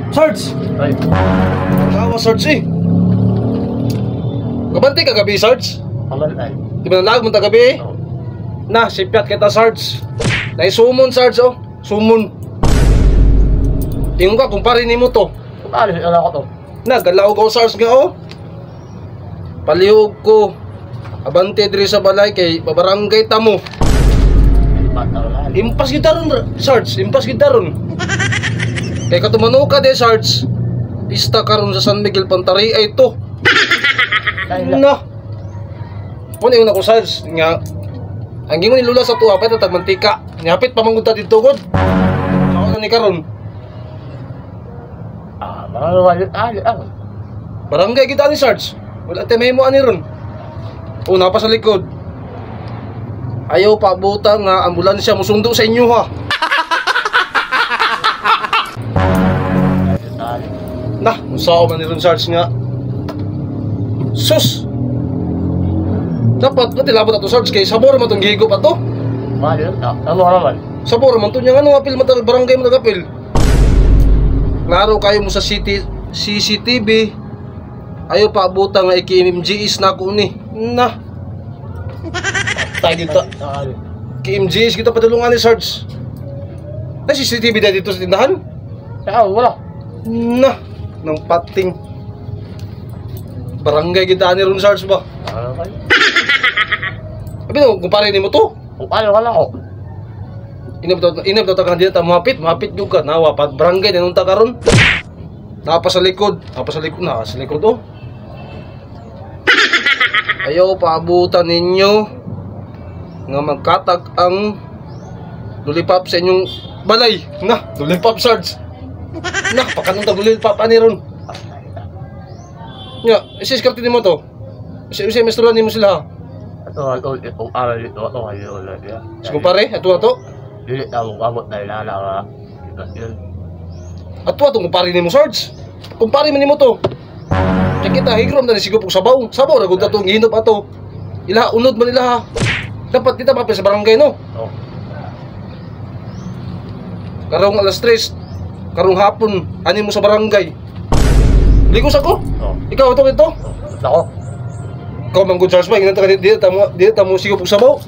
Sarge! Ay, Kawa, Sarge eh. Kabante ka gabi, Sarge. Kaman ay. Di ba nalag mo ta gabi eh? Oh. Na, sipyat kita, Sarge. Naisumon, Sarge, oh. Sumon. Ingon ka, kumpare nimo to. Ano, ano ako to? Na, galaw ko, Sarge nga, oh. Palihog ko. Abante diri sa balay kay babarangay ta mo. Bata wala. Impas kita ron, Sarge. Impas kita ron. Kay katumano ka de, Sarge. Pista karon sa San Miguel Pantari ay to. Na. Muna yung ako, Sarge. Nga, ang gingon ni Lula sa tuwa, pa tatag mantika. Nihapit pa mangunta dito, god. Ako na ni karon. Ah, mga wala ali ang. Barangay kita ni Sarge. Wala tayo may mo ani ron. O, napa sa likod. Ayaw pa buta nga ambulansya musundo sa inyo ha. Ali. Nah, unsa man ni ron, Sarge nga. Sus! Dapat pati labot ato, Sarge, kay sabor man tong gihigop ato. Mali ta. Ano naman? Sabor man to niya, ano apil man ta barangay man apil. Klaro kayo mo sa city CCTV. Ayaw pa abutan nga iki-MGS na ako ni. Nah. Tayo dito. Ali. Ki-MGS kita padulungan ni Sarge. Na CCTV na dito sa tindahan? Ah, wala. Na, nang pating. Barangay kita ni ron, Sarge ba? Ano kayo? Abi no, kumpare nimo to. Kung ano ka lang ako. Inab to ka dito mahapit, mahapit gyud ka nawa pat barangay dinunta karon. Napa sa likod, napa sa likod, na sa likod oh. Ayaw paabutan ninyo nga magkatag ang lulipap sa inyong balay. Na, lulipap, Sarge. Na, pakanong tag lulipap ani ron. Nya, isi-skarte nimo to. Isi isi mistulan nimo sila ha. Ato ato itong araw dito ato kayo ulit ya. Si kumpare, ato ato. Dili ta mo abot na ilala ka. Yun. Ato ato kumpare nimo, Sarge. Kumpare man nimo to. Kaya kita higrom na ni siguro og sabaw. Sabaw ra gud ato gihinop ato. Ilaha unod man ilaha. Dapat kita mapil sa barangay no. Oh. Karong alas 3, karong hapon ani mo sa barangay. Ligos ako. Oh. Ikaw ato ito. Ako. Ikaw man gud, Sarge ba ingnan ta ka di ta mo siguro og sabaw.